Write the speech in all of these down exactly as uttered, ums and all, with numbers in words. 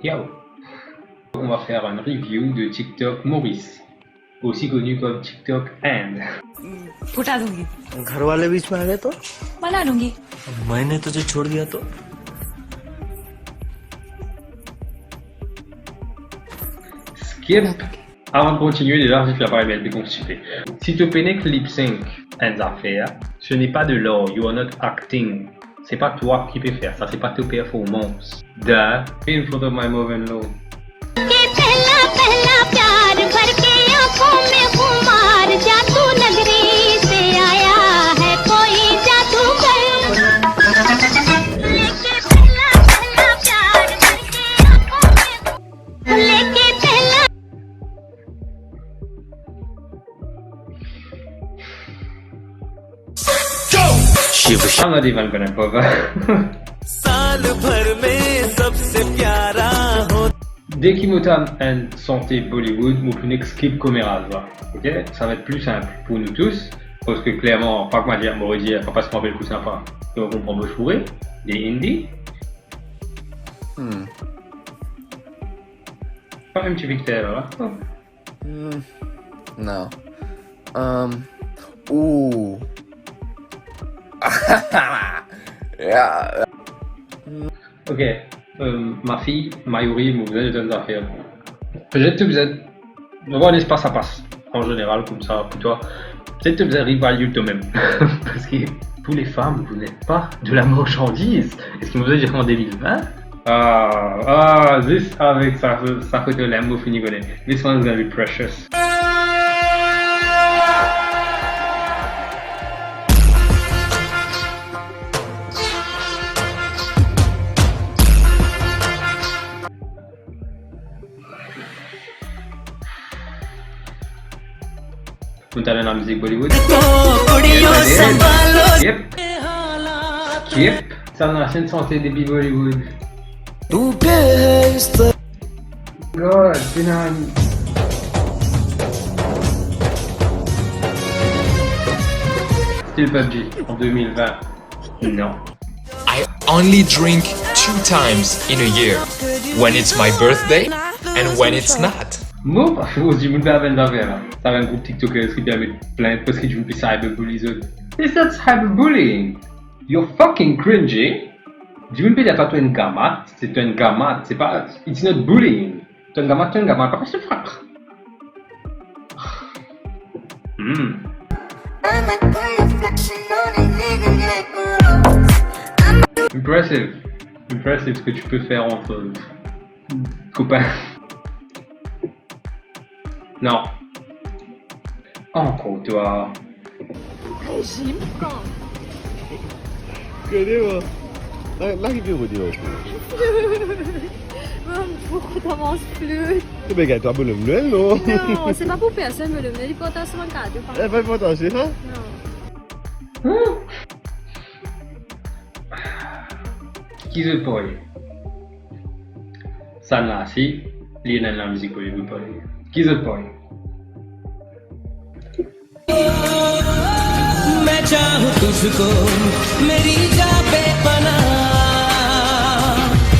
Yo, on va faire une review de TikTok Maurice, aussi connu comme TikTok Inde. फुटा दूंगी। घर वाले बीच में आ गए तो? बना लूंगी। मैंने तुझे छोड़ दिया तो? Skip. Avan de kontinie, deza, zis la parey bel, pe konstipe. Si to pena lip sync enn zafer, ce n'est pas de l'art, you are not acting. C'est pas toi qui peux faire ça, c'est pas ta performance. Da, in front of my mother-in-law. के पहला पहला प्यार भर के आंखों में खुमार, जादू नगरी से आया है कोई जादूगर। लेके पहला पहला प्यार भर के आंखों में, लेके पहला Shiv. Sa nou devan kan mem, papa. साल भर में सबसे प्यारा हो। Deki mo tann enn sante Bollywood, mo pou nek skip koumsa, ok? Ça va être plus simple pour nous tous, parce que clairement, pa ki mo dir, pa parski mo apel kou sinpa, ki mo konpran bouch boure, de Hindi. Hmm. Pas un petit pictel, là. Hmm. Non. Um, ooh. Yeah. Ok, euh, ma fille, Mayuri, mo bizin dir enn zafer. Petet to bizin, nou va, n'est-ce pas, ça passe en général comme ça pour toi. Petet to bizin revalue toi-même. Parce que pour les femmes, vous n'êtes pas de la marchandise. Eski mo bizin dir sa an deux mille vingt? Ah, ah, zis avek sa, sa foto la, mo fini kone. This one's gonna be precious. Mo tann lamizik Bollywood. Yep. Yep. Sa nou ancien sante depi Bollywood. God, you know, still PUBG en deux mille vingt. Non. I only drink two times in a year, when it's my birthday and when it's not. Mo pa fos dimoun fer bann zafer la. Sa bann group TikTokers ki pe met plint parski dimoun pe cyberbully zot. It's not cyberbullying. You're fucking cringy. Dimoun pe dir twa to enn gamat, se to enn gamat, se pa, it's not bullying. To enn gamat, to enn gamat, pa pas frak. Hmm. Impressive. Impressive ce que tu peux faire entre copains. Non. Encore toi. Régime quand ? Kone mwa. La, la ki pe rod mwa. Mwa, pourkwa to manz pli? Ebe, gagn twa bonom Nwel, non? Non, se pa pou personn, bonom Nwel, li partaze bann kado, pa... Eh, pa partaze, sa? Non. Ki zot pou ale? Sa la, si li ena lamizik Bollywood pou li. Ki zot pou ale? मैं चाहूं तुझको, मेरी जा बेपनाह,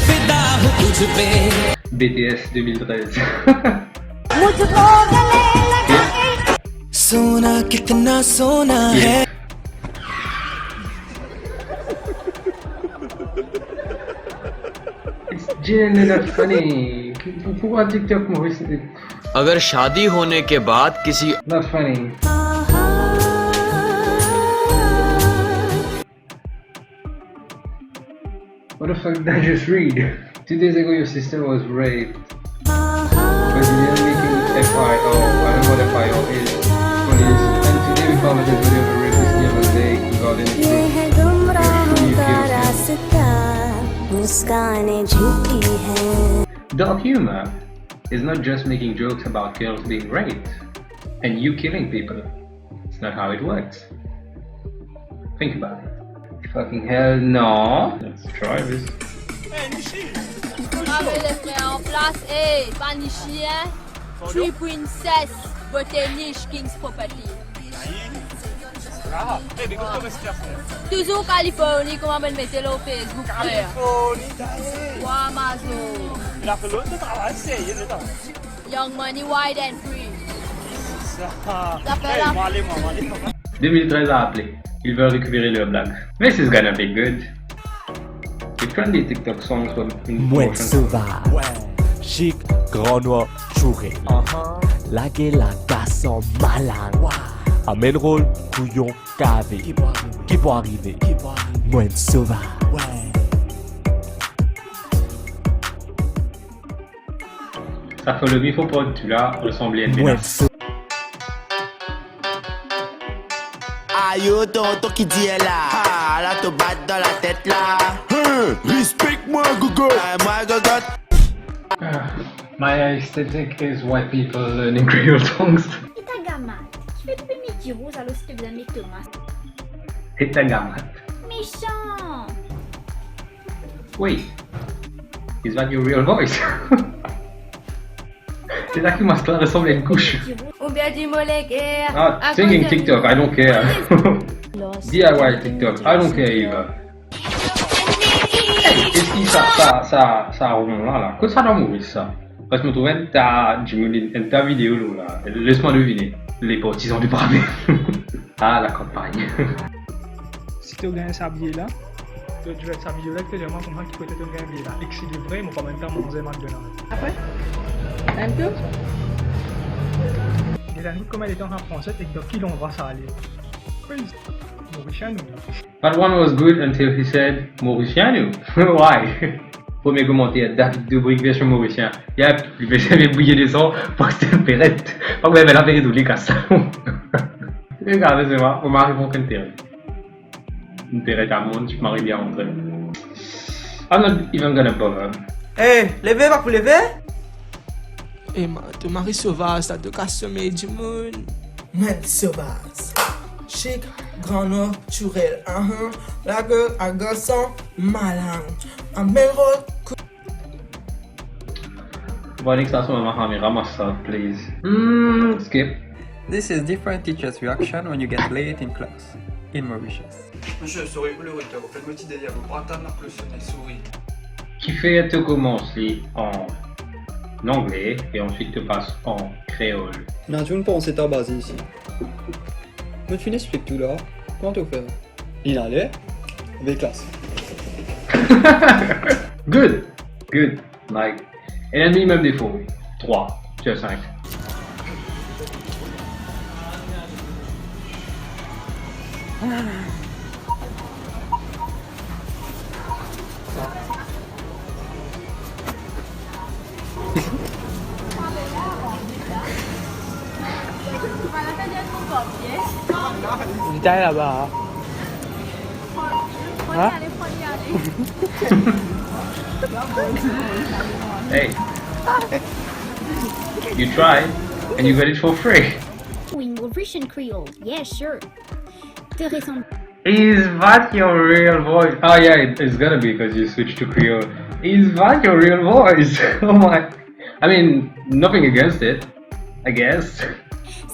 फिदा हूं तुझ पे। B T S deux mille treize. मुझको गले लगा के। सोना कितना सोना है। It's genuinely not funny. Pou-, pou-, pourquoi TikTok Maurice? अगर शादी होने के बाद किसी... Not funny. What the fuck did I just read? Two days ago, your sister was raped. But you didn't make an F I R. I don't know what F I R is. Police. And today we found out there's video of a rapist near Mosaic Garden. ये है गुमराहों का रास्ता, मुस्कानें झूठी हैं। Dark humor is not just making jokes about girls being raped and you killing people. It's not how it works. Think about it. Fucking hell no. Let's try this. Bravo les frères en place. Hey, pa ni chien. Three Princess, Botanish, King's Property. Ah, eh, mais qu'est-ce que c'est ? Toujours Californie, comment on met le Facebook, frère ? Californie, t'as dit. Wa, mazo. Il a fait l'autre travail, c'est, il est dans. Young money, wide and free. Sa. Sa fait là. Hey, moi, allez, moi, moi, allez, moi. Deux mille treize a apele. Ils veulent récupérer leur blague. This is gonna be good. The trendy TikTok songs were in Mwen promotion. Sovaz. Chik, gran nwar, tourel. Lagel a gason malang. Amenn rol, kouyon, kave. Ki pou arive? Mwen Sovaz. Sa follow me for part two la, resanble enn pena. Ayo, tonton ki dir la? Ah, la to bat dan latet la. Hey, respect mwa, gogo. Ah, mwa, gogo. Ah, my aesthetic is white people learning Creole songs. E ta gamat, ki fer to pe met dirouz alor si to bizin met tomat? E ta gamat. Mesan. Wait, is that your real voice? Se la ki mas la resanble enn kous. Oubien di mo leker. Ah, singing TikTok, I don't care. D I Y TikTok, I don't care either. Hey, eski sa, sa, sa, sa ron la, la? Kot sa dan Moris sa? Parski mo trouv enn ta dimoun, enn ta video la. Les-moi deviner. Les partisans du pavé. Ah, la campagne. Si to gagn sa biye la, to, to gagn sa biye la, to dir mwa kouma ki kote to gagn biye la. E ki si li vre, mo pa mem pa manze McDonald's. Apre? Enn tou? Detann kouma letan an franse, e dan ki landrwa sa ale? Morisien nou. That one was good until he said, "Morisien nou." Why? Premie komanter, David Dobrik version morisien. Yep, li pe servi bouyi leson, parski li peret. Pa kone, me la verite ou li kas. Regarde, se va, mo mari pou konn peret. Peret a mond, mo mari bien antre. I'm not even gonna bother. Hey, leve, pa pou leve? E ma, to mari sovaz la, to kas somey dimoun. Mwa sovaz. Chik, gran nwar, tourel, ahan. Lagel a gason malang. Amenn rol, kou- Bon, next, that's one of my hammy Rama stuff, please. Mm, skip. This is different teachers' reaction when you get late in class in Mauritius. Monsieur, souriez pour le retour. Faites-moi petit délire, vous prenez un peu le sommeil, souris. Kifer to koumans li an angle e answit to pas an kreol? Ena dimoun panse ta baze isi. Mo finn explik tou la. Kouma to fer? Li ale, avek klas. Good. Good. Like, ena minimem de fo. Trwa, sur sink. Li ale laba, hein? Hein? Hey. You try and you get it for free. In Mauritian Creole, yeah, sure. To resann. Is that your real voice? Oh yeah, it, it's gonna be because you switched to Creole. Is that your real voice? Oh my. I mean, nothing against it, I guess.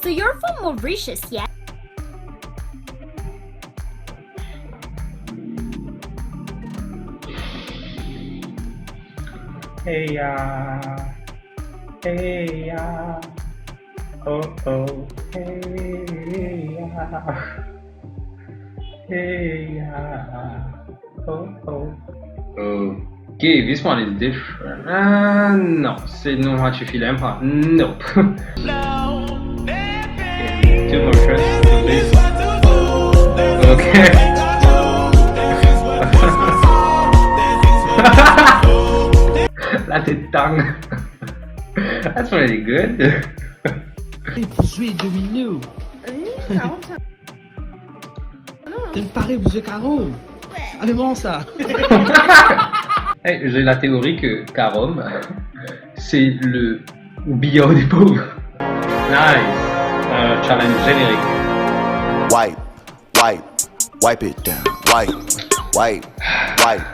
So you're from Mauritius, yeah? Hey, uh, hey, uh, oh, oh, hey, uh, hey, uh. Oh, oh. Okay, this one is different. Uh, non, se non, ti film pa. Nope. Okay, two more questions, please. Okay. La tet tang. That's pretty good. Li pou zwe domino. T'es paré pour jouer carreau? Allez, bon, ça. Hey, j'ai la théorie que Carom, c'est le billard des pauvres. Nice. Euh, challenge générique. Wipe, wipe, wipe it down. Wipe, wipe, wipe.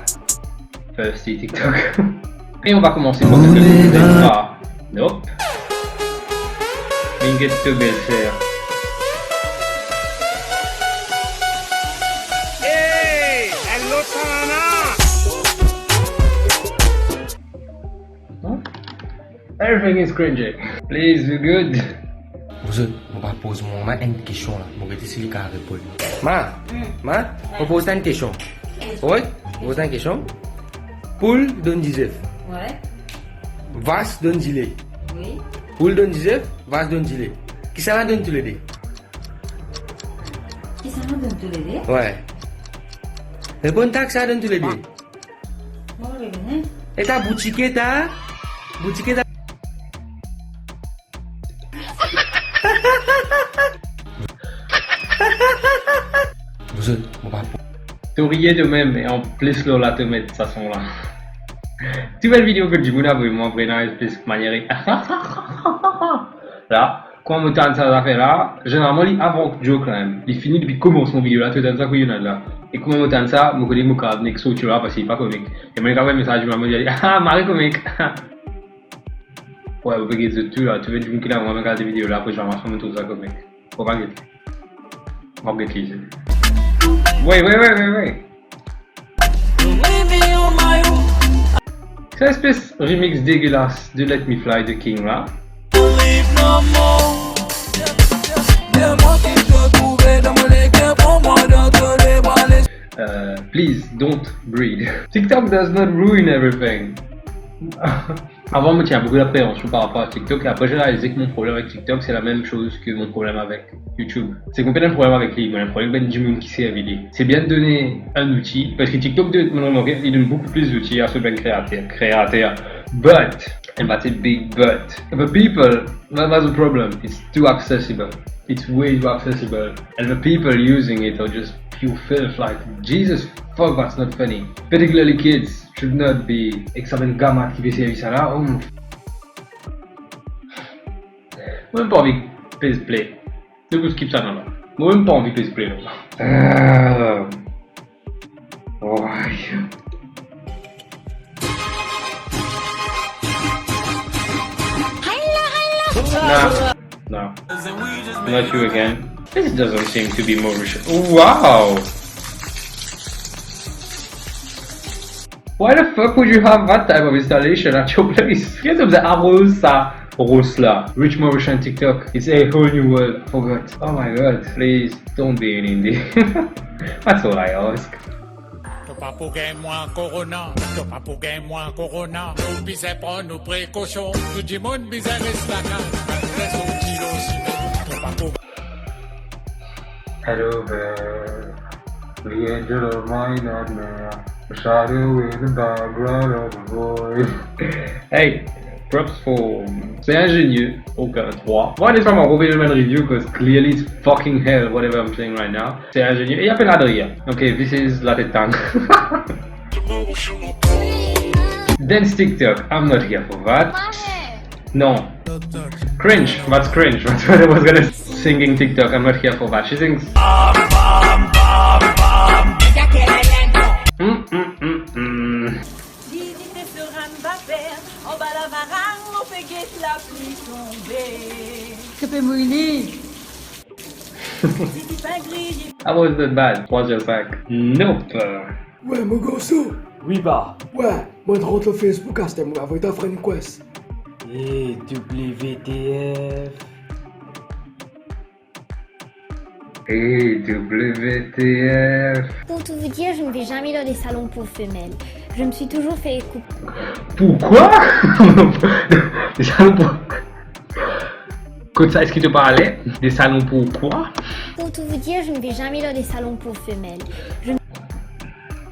First TikTok. Et on va commencer par le deuxième. Nope. Minget to bel-ser. Everything is cringy. Please, we good. Mo, mo pa poz mo mama enn kestion la. Mo gete si li kapav reponn. Ma, ma, mo poz twa enn kestion. Wi, mo poz twa enn kestion. Poul donn dizef. Wi. Vas donn dile. Wi. Poul donn dizef, vas donn dile. Kisannla donn toulede? Kisannla donn toulede? Wi. Reponn twa, kisannla donn toulede? Mo revini. E twa boutike twa? Bouzou, mo pa pou. To riye to mem, e anplis lor la to met sa son la. Tou bann video kot dimoun avoy mwa, vremem, plis maniere. La, kouma mo tann sa zafer la, zeneralman li avan joke la mem. Li fini depi komansman video la, to tann sa kouma li ena la. E kouma mo tann sa, mo kone mo kav nek sorti la, parski li pa komik. E mo nek avoy mesaz dimoun, mo dir, ah, mari komik. Wi, mo pe get zot tou la, tou bann dimoun ki la, mo mem gard video la, apre zis mo trouv sa komik. Mo pa get. Mo get li. Wey, wey, wey, wey, wey. Sa espes remix degelas de Let Me Fly de King la. Euh, please, don't breed. TikTok does not ruin everything. Avan, mo ti ena boukou lapreansion par rapor a TikTok, e apre, mo realize ki mo problem avek TikTok, se lamem soz ki mo problem avek YouTube. Se ki mo pena problem avek li, mo problem avek bann dimoun ki servi li. Se bien donn enn zouti, parski TikTok, mo remarke, li donn boukou plis zouti a so bann kreater, kreater. But, and that's a big but, the people, that, that's a problem. It's too accessible. It's way too accessible. And the people using it are just pure filth. Like, Jesus fuck, that's not funny. Particularly kids should not be ek sa bann gamat ki pe servi sa la. Oh. Mo mem pa anvi pez play. Nou pou skip sa, non, non. Mo mem pa anvi pez play, non. Euh. Why? No, no. Not you again. This doesn't seem to be Mauritian. Wow! Why the fuck would you have that type of installation at your place? Get some arrows, sa. Rose la. Rich Mauritian TikTok. It's a whole new world. I forgot. Oh my God. Please, don't be in India. That's all I ask. To pa pou gagn mwa korona, to pa pou gagn mwa korona. Nou bizin pran nou prekosion, tou dimoun bizin res lakaz. Res sorti lor sime, to pa pou. Hello there, the angel of my nightmare, the shadow in the background of the void. Hey, props for, c'est ingénieux, aucun trois. Why this one I'm gonna review, 'cause clearly it's fucking hell, whatever I'm saying right now. C'est ingénieux. Et il y a plein d'adrien. Okay, this is la tête tang. Dance TikTok, I'm not here for that. No. Cringe, that's cringe. That's what I was gonna singing TikTok. I'm not here for that. She sings. Mm, mm, mm, mm. Li, li pe fer enn baper, anba lavarang, mo pe get lapli tonbe. Ki pe mouy li? Li, li pa griye. That was not bad. Was just like, nope. Wey, mo garson. Wi, ba. Wey, mo rant lor Facebook aster, mo avoy twa friend request. Eh, W T F. Eh, W T F. Pour tout vous dire, je ne vais jamais dans des salons pour femelles. Je me suis toujours fait couper. Pourquoi? Des salons pour... Kot sa, eski to pa ale? Des salons pour quoi? Pour tout vous dire, je ne vais jamais dans des salons pour femelles. Je...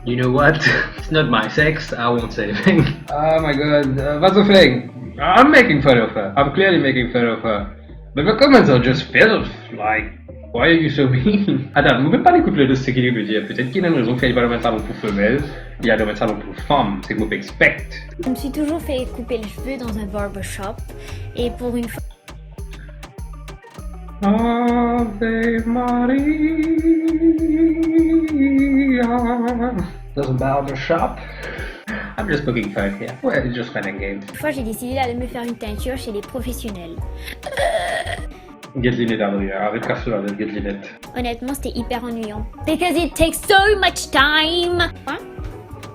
You know what? It's not my sex. I won't say anything. Oh my God. Uh, what's the thing? I'm making fun of her. I'm clearly making fun of her. But the comments are just filth. Like, why are you so mean? Atann, mo mem pa ekout ledos seki li pe dir. Petet ki ena enn rezon ki fer li pa dan bann salon pou femel, li al dan bann salon pou fam. Se ki mo pe expect. Je me suis toujours fait couper les cheveux dans un barbershop. Et pour une fois... Ave Maria. Dans un barbershop. I'm just poking fun here. We're just fun and games. Une fois, j'ai décidé d'aller me faire une teinture chez les professionnels. Get linet, Adrien. Aret kas to latet, get linet. Honnêtement, c'était hyper ennuyant. Because it takes so much time. Hein?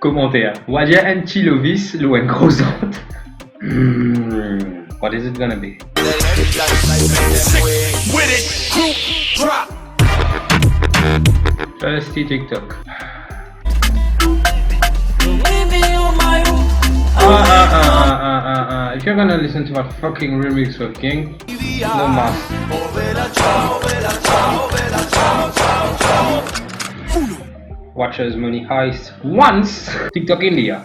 Komanter. Wadia enn ti lovis lor enn gro zant. Hmm, what is it gonna be? Thirsty TikTok. Ah, ah, ah, ah, ah, ah, ah. If you're gonna listen to that fucking remix, fucking, no mas. Watchers money heist once. TikTok India.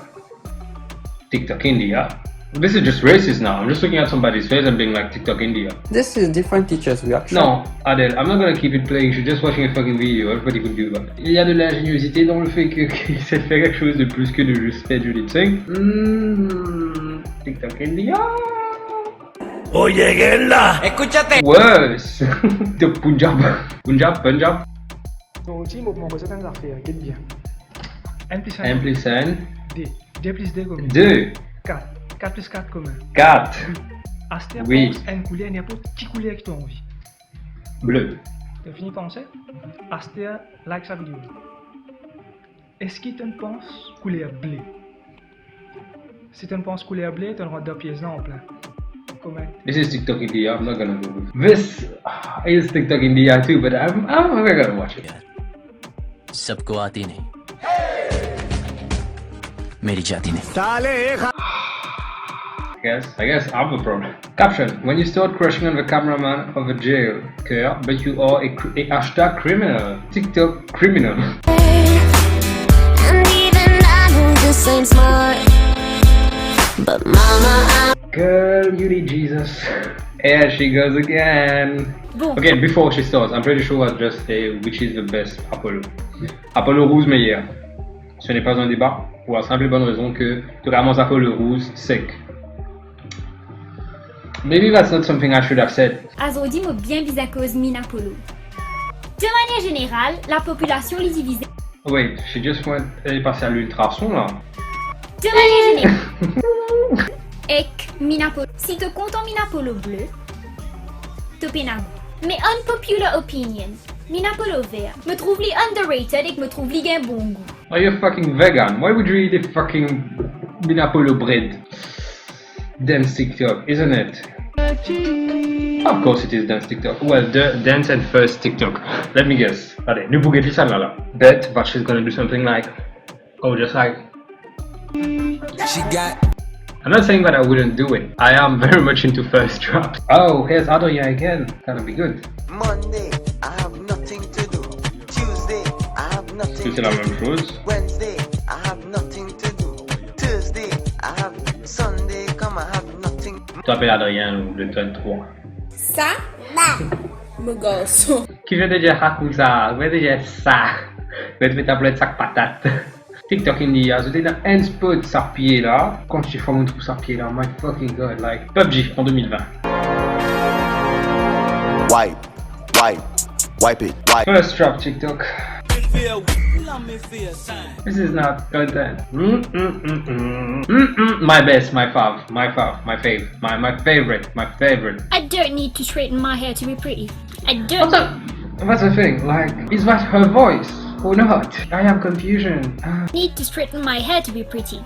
TikTok India. This is just racist now. I'm just looking at somebody's face and being like, "TikTok India." This is different teacher's reaction. No, Adel, I'm not gonna keep it playing. You're just watching a fucking video. Everybody could do that. Il y a de l'ingéniosité dans le fait que, qu'il essaie de faire quelque chose de plus que de juste faire du lip sync. Hmm, TikTok India. Oye, gela. Escúchate. Worse. De Punjab. Punjab, Punjab. Zordi mo pou montre zot enn zafer, get bien. Enn plis enn. Enn plis enn. De. De plis de konbien? De. Kat. Kat plis kat konbien? Kat. Wi. Aster, wi, pans enn kouler, ninport ki kouler ki to anvi. Ble. To fini panse? Aster, like sa video. Eski to pans kouler ble? Si to pans kouler ble, to rant dan pies la anplin. Comment? This is TikTok India. I'm not gonna go with this. Is TikTok India too, but I'm, I'm, I'm gonna watch it. सबको आती नहीं, मेरी जाती नहीं। I guess, I guess I have a problem. Caption: When you start crushing on the cameraman of a jail car, but you are a, cr- a hashtag criminal. TikTok criminal. And even I know this ain't smart. But mama, I Girl, you need Jesus. Here she goes again. Bon. Okay, before she starts, I'm pretty sure that's just a which is the best Apollo. Apollo rouz meyer. Ce n'est pas un débat, pour la simple et bonne raison que to kapav manz Apollo rouz sek. Maybe that's not something I should have said. Azordi mo bien bizin koz minn Apollo. De manier zeneral, lapopilasion li divize. Wait, she just went, elle est passée à l'ultrason là. Demain déjeuner. Ek Minapolo. Si to kontan Minapolo ble, to pena gou. Me unpopular opinion, Minapolo ver, mo trouv li underrated ek mo trouv li gagn bon gou. Are you a fucking vegan? Why would you eat a fucking Minapolo bread? Dance TikTok, isn't it? Of course it is dance TikTok. Well, the dance and first TikTok. Let me guess. Ale, nou pou get li sa la. Bet that she's gonna do something like, oh, just like, she got. I'm not saying that I wouldn't do it. I am very much into first drops. Oh, here's Adrien again. That'll be good. Monday, I have nothing to do. Tuesday, I have nothing to do. C'est la même chose. Wednesday, I have nothing to do. Thursday, I have Sunday, come, I have nothing. To apel Adrien ou le trente-trois. Sa? Ba. Mo garson. Ki vinn dir sa koumsa? Ki vinn dir sa? Vinn met apel sak patat. TikTok India, zot ena enn spot sa pie la. Kan ti fwa mo trouv sa pie la, my fucking God, like, PUBG an deux mille vingt. Wipe, wipe, wipe it, wipe. First drop TikTok. This is not content. Mm, mm, mm, mm. Mm, mm, my best, my fav, my fav, my fave, my, my favorite, my favorite. I don't need to straighten my hair to be pretty. I don't. What's the, what's the thing? Like, is that her voice or not? I am confusion. Ah. Need to straighten my hair to be pretty.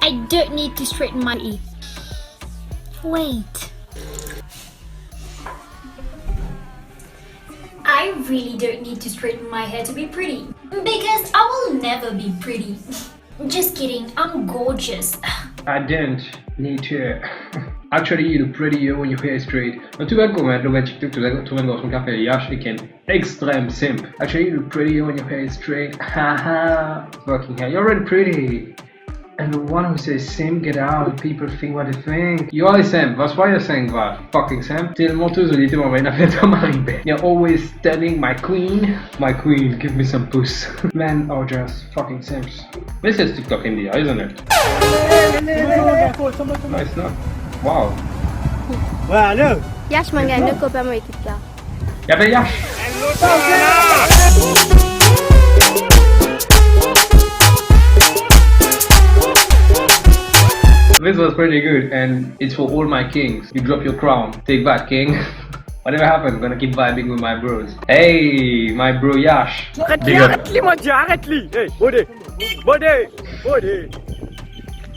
I don't need to straighten my e-, wait. I really don't need to straighten my hair to be pretty, because I will never be pretty. Just kidding, I'm gorgeous. I don't need to. Actually, you look prettier when your hair is straight. Ena tou bann komanter lor bann TikTok, tou bann, tou bann garson ki apel Yash, ek enn extrem simp. Actually, you look prettier when your hair is straight. Haha, fucking hell, you're already pretty. And the one who says simp, get out, people think what they think. You are a simp, that's why you're saying that. Fucking simp. Telman to zoli, telman bien, affaire to mari ben. You're always telling my queen, my queen, give me some puss. Men are just fucking simps. This is TikTok India, isn't it? No, it's not. Wow. Yash, mo gagn nou kopa mo ekip la. Yash. This was pretty good, and it's for all my kings. You drop your crown. Take that, king. Whatever happened, gonna keep vibing with my bros. Hey, my bro Yash. Big up. Aret li, mo dir, aret li. Hey, bode. Bode. Bode.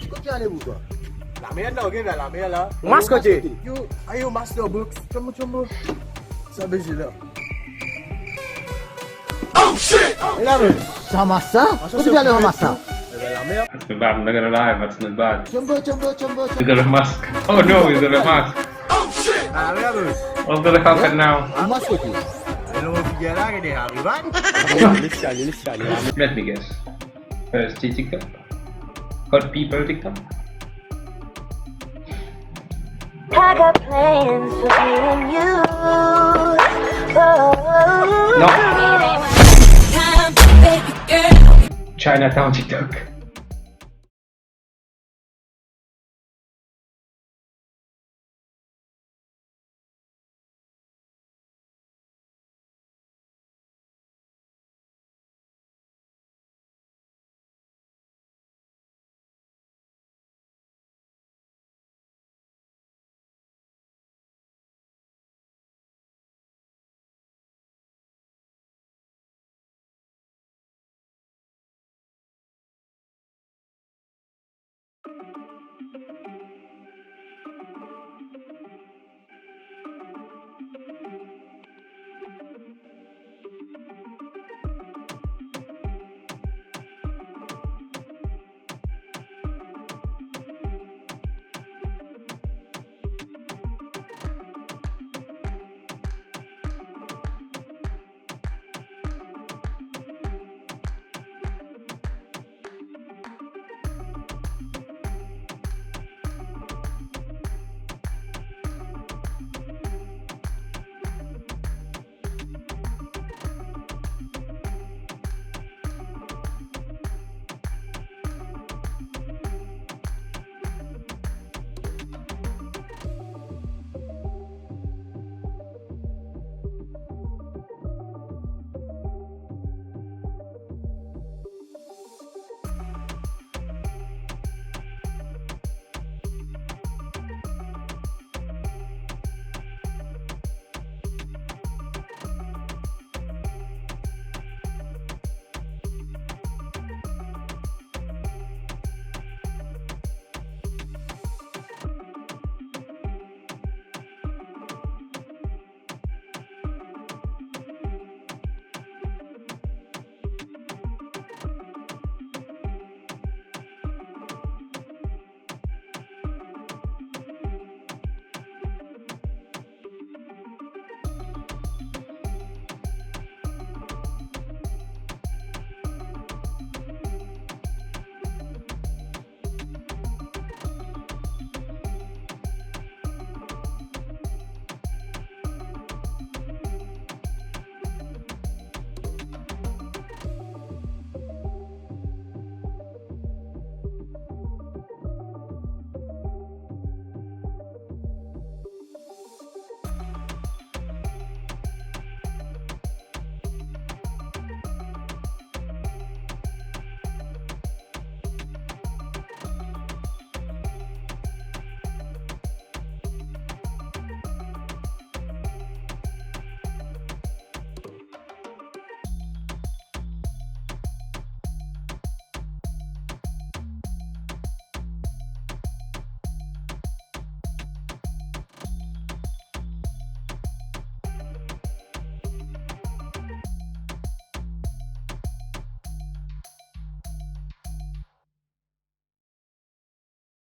Kot ale ou twa? Lamer la, ok, lamer la. Mask kote? Yo, ayo, mask dan box. Tchombo, tchombo. Sa beze la. Oh shit! E la, men. Sa mask sa? Kot ou ale mask sa? Lamer. That's not bad, I'm not gonna lie, that's not bad. Tchombo, tchombo, tchombo, tchombo. He's got a mask. Oh no, he's got a mask. Oh shit! Lamer, men. What's gonna happen now? Mask kote? Let me guess. First TikTok. Got people TikTok. I got plans for me and you. Oh. No. Chinatown TikTok.